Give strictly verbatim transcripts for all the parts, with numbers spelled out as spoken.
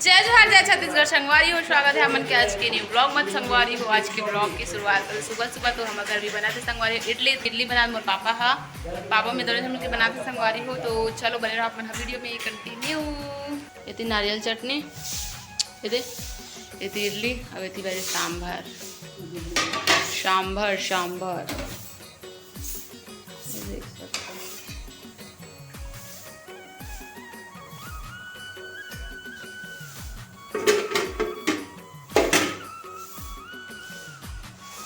जय जोहार, जय छत्तीसगढ़ संगवारी हो, स्वागत है हमन के आज के न्यू ब्लॉग में। संगवारी हो, आज के ब्लॉग की शुरुआत सुबह सुबह तो हमर घर भी बनाथे संगवारी हो इडली। इडली बनाथे मोर पापा हा, पापा में दोनों झन मिलके बनाथे संगवारी हो। तो चलो बने रहो आप मन वीडियो में कंटिन्यू। एती नारियल चटनी, एती, एती इडली, अब एती बने सांभर, सांभर, सांभर। ये देख सकते हो।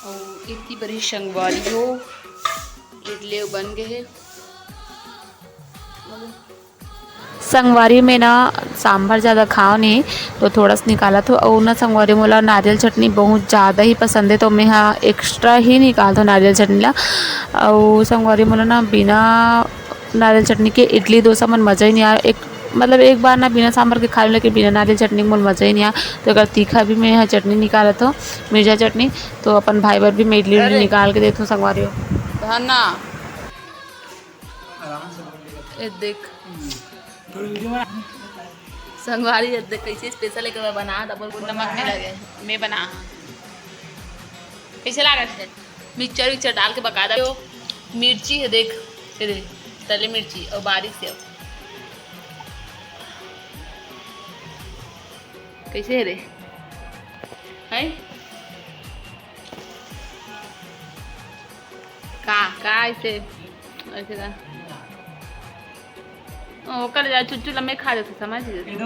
अउ इतनी बड़ी संगवारी हो, इडली बन गए है। संगवारी में ना सांभर ज़्यादा खाओ नहीं, तो थोड़ा सा निकालत हो। अउ ना संगवारी, मोला नारियल चटनी बहुत ज़्यादा ही पसंद है, तो मैं हाँ एक्स्ट्रा ही निकालत हो नारियल चटनी ला। अउ संगवारी, मोला ना बिना नारियल चटनी के इडली डोसा मन मज़ा ही नहीं आया। एक मतलब एक बार ना बिना सांभर के खा लूँ, लेकिन बिना नारियल चटनी के मोला मज़ा ही नहीं आया। तो अगर तीखा भी मैं यहाँ चटनी निकालत हो, मिर्चा चटनी, तो अपन भाई बर भी मैं इडली उडली अरे। निकाल के देत हो संगवारी हो। धन्ना। ए देख। संगवारी, ए देख कैसे स्पेशल एक बना, तब बोल नमक नहीं लगे। मैं बना। कैसे लागत है? मिक्सचर विक्सचर डाल के बकायदा। मिर्ची है देख, ये देख, तले मिर्ची और बारीक से। कैसे है रे? है? का, का ऐसे, ऐसे का? ओ, ओकर जा चुच्चू लम्बे खा लेते, समझ गए?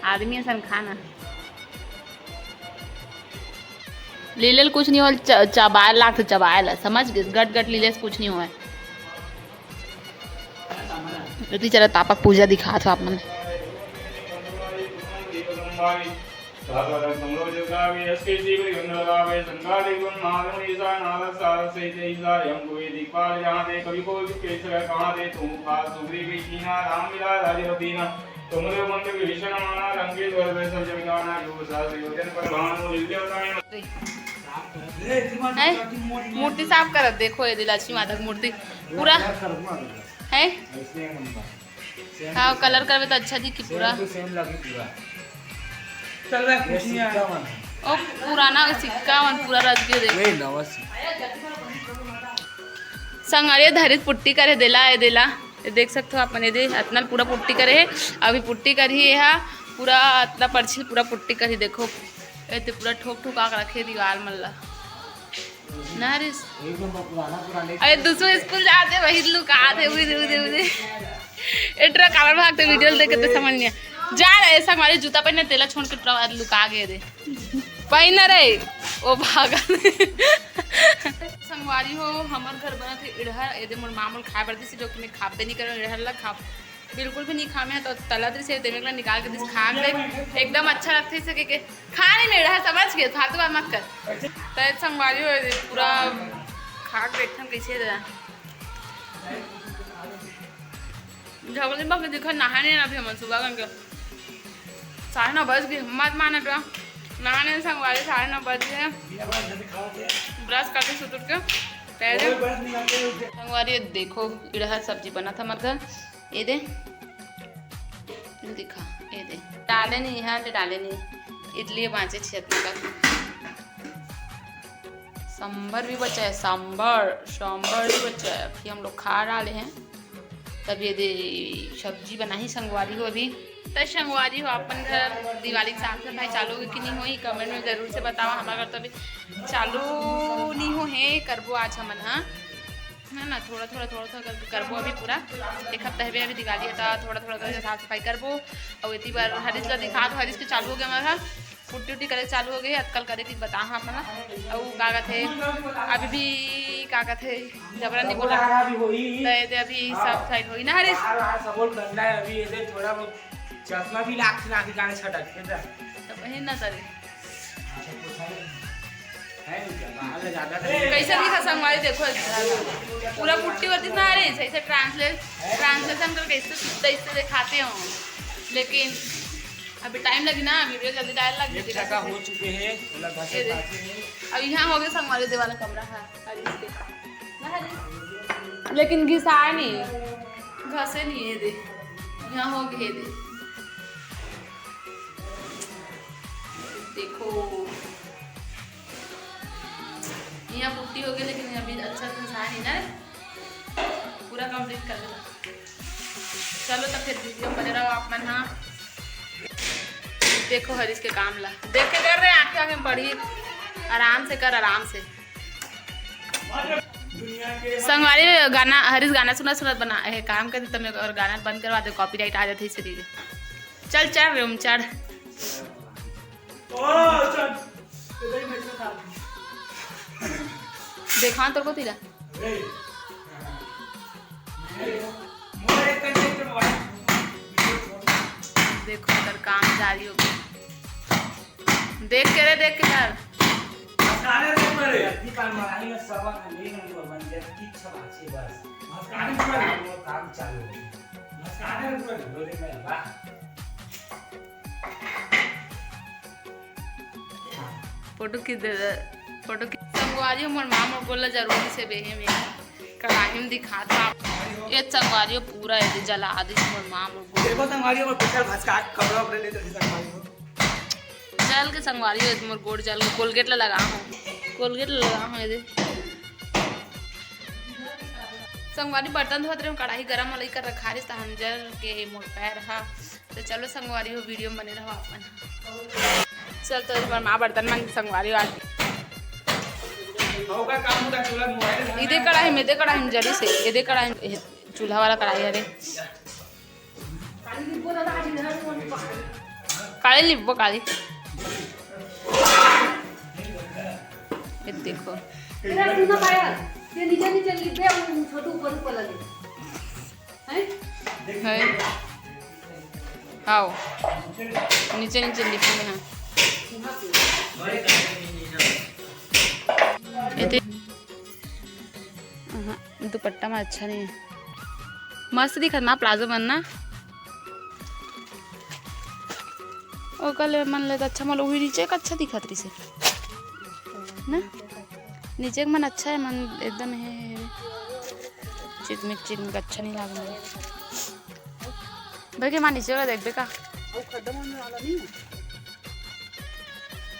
आदमी असन खाना। लीले ल कुछ नहीं होय, च-, चबाए लागथे, चबाए ला, समझ गे? गट गट लीले से कुछ नहीं होय। एती चलत पापा के पूजा दिखात हो आप मन। हैं? मूर्ति साफ करत, देखो ये दे लक्ष्मी माता की मूर्ति पूरा है। हाँ, कलर करबे तो अच्छा दिखी पूरा। ओ पुराना सिक्का मन पूरा रच गे देख। संगवारी धरित पुट्टी करे देला, ये देला। ये देख सकते हो अपन, ये दे अतना पूरा पुट्टी करे है। अभी पुट्टी करही ये हा पूरा अतना परछी पूरा पुट्टी करही। देखो, ये तो पूरा ठोक ठोका के रखे दीवार मन ला। ना रे। अरे दूसरो स्कूल जाते वही लुकाते, उदे, उदे, उदे। ए टुरा काबर भागते, वीडियो देखे तो समझ नहीं आ। जा रे, ऐसा हमारे जूता पहने, तेला छोड़ के टुरा लुका गए रे। पहन रे, ओ भागा। संगवारी हो, हमर घर बनत हे इड़हर, एदे मोर माँ मोल खाए बर दिस, जो कि मैं खाबे नहीं करूँ, इड़हर ला खाब बिल्कुल भी नहीं खामे। तो तला दिस, एदे में निकाल के दिस, खा के एकदम अच्छा लगथे इसे के, के। खा नहीं मेरा है, समझ गए, फालतू बात मत कर। तो संगवारी हो, पूरा खा के देखथन कैसे हे। झगले बग दिखा, नहाने ना भी हमन सुबह करके। साढ़े नौ बज गए, मत माना टुरा। नहाने संगवारी साढ़े नौ बज गए। ब्रश करके सुतुर के तैयार। संगवारी देखो, इड़हर सब्जी बना था हमारे घर। ये दे, दिखा, ये दे। डाले नहीं है, ले डाले नहीं। इडली बाँचे छियत का। सांभर भी बचा है, सांभर, सांभर भी बचा है। अभी हम लोग खा डाले हैं। तब ये दे सब्जी बनाही संगवारी हो अभी। तो संगवारी हो, अपन घर दिवाली की साफ सफाई चालू होगी कि नहीं होई, कमेंट में जरूर से बताओ। हमारे घर तो अभी चालू नहीं हो है, करबो आज हमन, हाँ। है ना, थोड़ा थोड़ा, थोड़ा थोड़ा करके करबो अभी पूरा। एक हफ्ता हवे अभी दिवाली है, तो थोड़ा थोड़ा करके साफ सफाई करबो। और इतनी बार हरीश ला दिखा दो, हरीश के चालू हो गया हमारा, पुट्टी उट्टी करे चालू हो गई, अतकल करे की बता हाँ अपना। और का कहते, अभी भी का कहते, जबरन नहीं बोला। तो ये दे अभी सब साइड होई ना हरीश। सबोल गंदा है अभी, ये दे थोड़ा बहुत चश्मा भी लाग ना के गाने छटक के दा। तो वही ना करे। कैसे दिखा संगवारी, देखो पूरा पुट्टी होती ना रे, सही से ट्रांसलेट, ट्रांसलेशन करके इससे सीधा इससे दिखाते हो, लेकिन अभी टाइम लगी ना, वीडियो जल्दी डाले लगी। एक ठका हो चुके हैं, मतलब घर से ये दे। बाकी है। अब यहाँ हो गए संगवारी दे वाला कमरा है, हरीश के। ना हरीश? लेकिन घिसाए नहीं, घसे नहीं है दे। यहाँ हो गए दे। देखो, यहाँ पुट्टी हो गई, लेकिन अभी अच्छा से घिसाए नहीं ना, पूरा कंप्लीट कर देना। चलो तो फिर वीडियो बने रहो आप मन। हाँ, देखो हरीश के काम ला देख के कर रहे, आंखें आंखें पड़ी। आराम से कर, आराम से। संगवारी गाना, हरीश गाना सुना सुना बना है काम करते, तब और गाना बंद करवा दे, कॉपीराइट आ जाते इसलिए। चल चढ़ रे, हम चढ़। देखा तोर को तीरा। देखो इधर काम जारी हो गया। देख के रे, देख के कर। सारे देख रे। अभी काल मराई में सबक ले हम लोग बन जाए, ठीक छबाचे बस। काम चालू हो गया। बस सारे देख रे, बोले मैं वाह। फोटो खींच दे, फोटो खींच। संगवारी मोर माँ मोर गोला जरूरी से बेहे में कढ़ाई में दिखात बा। ये संगवारी पूरा ये जला दिस मोर माँ मोर गोला। देखो संगवारी, मोर पिछल भसका कपड़ा उपड़ा ले तो संगवारी हो। जल के संगवारी हो, मोर गोड़ जल के। कोलगेट ला लगा हूँ, कोलगेट ला लगा हूँ ये दे। संगवारी बर्तन धोत रहे, कढ़ाई गरम वाला कर रखा रही, तो हम जल के मोर पैर हा। तो चलो संगवारी हो, वीडियो में बने रहो आप मन। चल तो एक बार माँ बर्तन मांग संगवारी हो आज। इदे कढ़ाई में, इदे कढ़ाई में जरी से, इदे कढ़ाई में, चूल्हा वाला कढ़ाई। अरे काली लिपबो काली। ये देखो। तेरा सुना पाया, ये नीचे नीचे लिपे, हम छोटू ऊपर ऊपर लगे। हैं? है। आओ। नीचे नीचे लिपे में है। ये दे-, अहाँ, दुपट्टा में अच्छा नहीं है। मस्त दिखत ना प्लाजो मन ना। ओकर ले मन ले तो अच्छा, मन उही नीचे का अच्छा दिखत रहिसे ना। नीचे के मन अच्छा है, मन एकदम है, चिकमिक चिकमिक अच्छा नहीं लागे मन। बल्कि माँ नीचे वाला देखबे का? वो खड्डा मन में वाला नहीं है?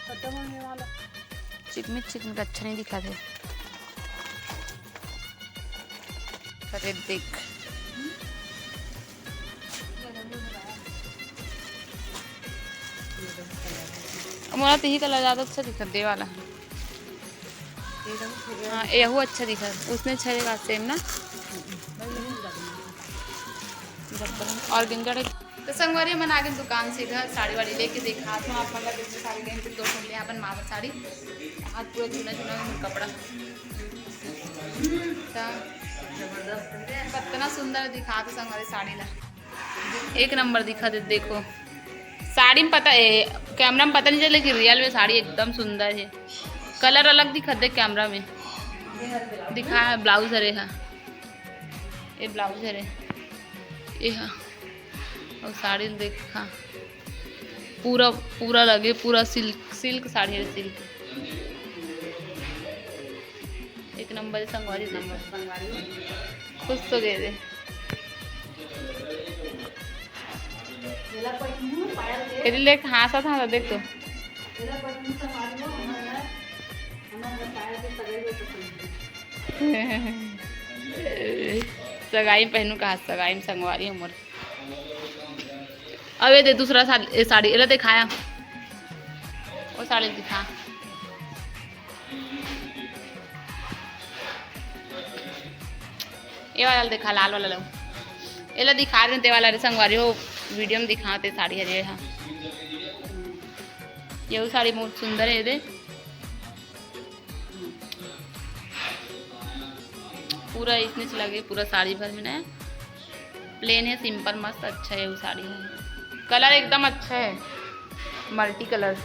खड्डा मन में वाला। चिकमिक चिकमिक अच्छा नहीं दिखा थे। अरे देख। मोला तो यही कलर ज्यादा अच्छा दिखत, दे वाला। हाँ, यहू अच्छा दिखत, उसने छेगा सेम ना। और गिंजा टाइप। तो संगवारी मन आ गए दुकान से घर, साड़ी वाड़ी लेके देखा तो आप मन ला कितनी साड़ी लेंगे, दो ठो ले अपन माँ बर साड़ी। हाथ पूरा चुना चुना में कपड़ा। तो कितना सुंदर दिखा तो संगवारी साड़ी ला। एक नंबर दिखा दे, देखो साड़ी में पता है, कैमरा में पता नहीं चले कि रियल में साड़ी एकदम सुंदर है। कलर अलग दिखा दे कैमरा में, दिखा है ब्लाउज। अरे हाँ, ये ब्लाउज हरे, ये हाँ। और साड़ी देखा पूरा, पूरा लगे, पूरा सिल्क, सिल्क साड़ी है, सिल्क। एक नंबर संगवारी, नंबर संगवारी। कुछ तो दे दे। तेरी लेख हाँसत हाँसत देख तो। सगाई में पहनू कहा, सगाई में संगवारी हमर। अब ये दे दूसरा सा-, ये साड़ी, एला दिखाया। वो साड़ी दिखा। ये वाला दिखा, लाल वाला लो। एला दिखा रहे ते वाला रे संगवारी हो, वीडियो में दिखाते साड़ी हरे हा। ये साड़ी बहुत सुंदर है, ये दे। पूरा इसने से लगे, पूरा साड़ी भर में ना, प्लेन है, सिंपल, मस्त, अच्छा है वो साड़ी है। कलर एकदम अच्छा है, multi colour,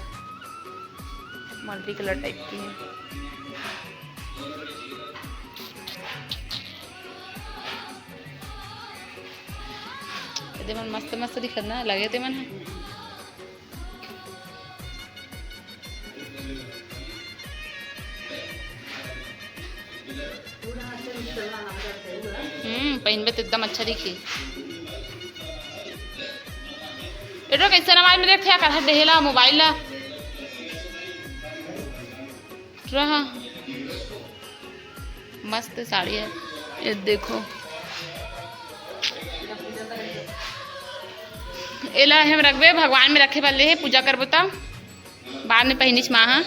multi colour type की है। ये दे मन मस्त मस्त दिखत ना लगे ते मन है। हम्म, पहिनबे त एकदम अच्छा दिखी। एटो कैसे आवाज में देखथे, कर देहेला मोबाइल ला। रहा। मस्त साड़ी है, ये देखो। एला हम रखबे, भगवान में रखे बर ले हे, पूजा करबो त बाद में पहिनिस माँ हा।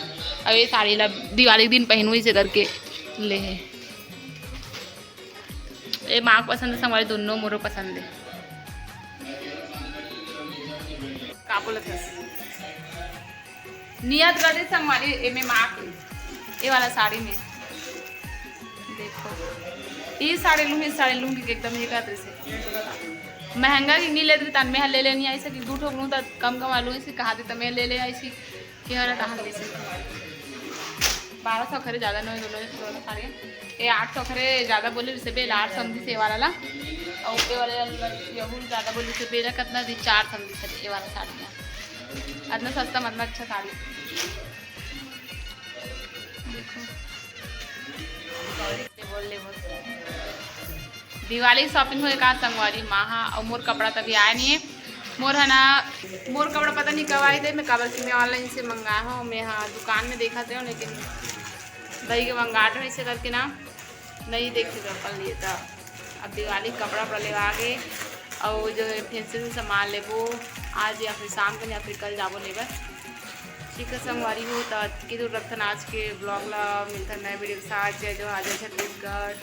अब ये साड़ी ला दिवाली के दिन पहिनू, इसे करके ले हे। ये माँ के पसंद है, संगवारी, दोनों मोरो पसंद है। का बोलत हस? नियत कर दे संगवारी, एमे माँ के, ये वाला साड़ी में देखो, ये साड़ी लूँ, ये साड़ी लूँ कि एकदम ये कहत रहिसे। महंगा कि नहीं लेत रही, तन में ले लेनी आई से कि दू ठोक लूँ, त कम कम लूँ, इसे कहा दे, त मैं ले ले आई सी। ये वाला कहाँ ले से? बारह सौ खरे ज़्यादा नहीं, दोनों, दोनों साड़ी। ये आठ सौ खरे ज़्यादा बोले, जैसे बेल आठ सौ समझी से वाला ला। और ये वाला ला, यहू ज़्यादा बोले, जैसे बेला कितना दी, चार सौ समझी से ये वाला साड़ी है। इतना सस्ता, मतलब अच्छा साड़ी। देखो। बोल ले, बोल। दिवाली शॉपिंग होए का संगवारी माँ हा, अउ मोर कपड़ा तभी आए नहीं है। मोर है ना, मोर कपड़ा पता नहीं कब आई थे, मैं काबर कि मैं ऑनलाइन से मंगाया हूँ, मैं हाँ दुकान में देखा थे, लेकिन भाई के मंगाट में इसे करके ना नहीं देखे तो अपन लिए था। अब दिवाली के कपड़ा उपड़ा लेवा आगे, और जो फैंसी से सामान लेबो आज या फिर शाम को या फिर कल जाबो लेबर। ठीक है संगवारी हो, तो अतकी दूर रखथन आज के ब्लॉग ला, मिलथन नए वीडियो के साथ। जय जोहार, जय छत्तीसगढ़।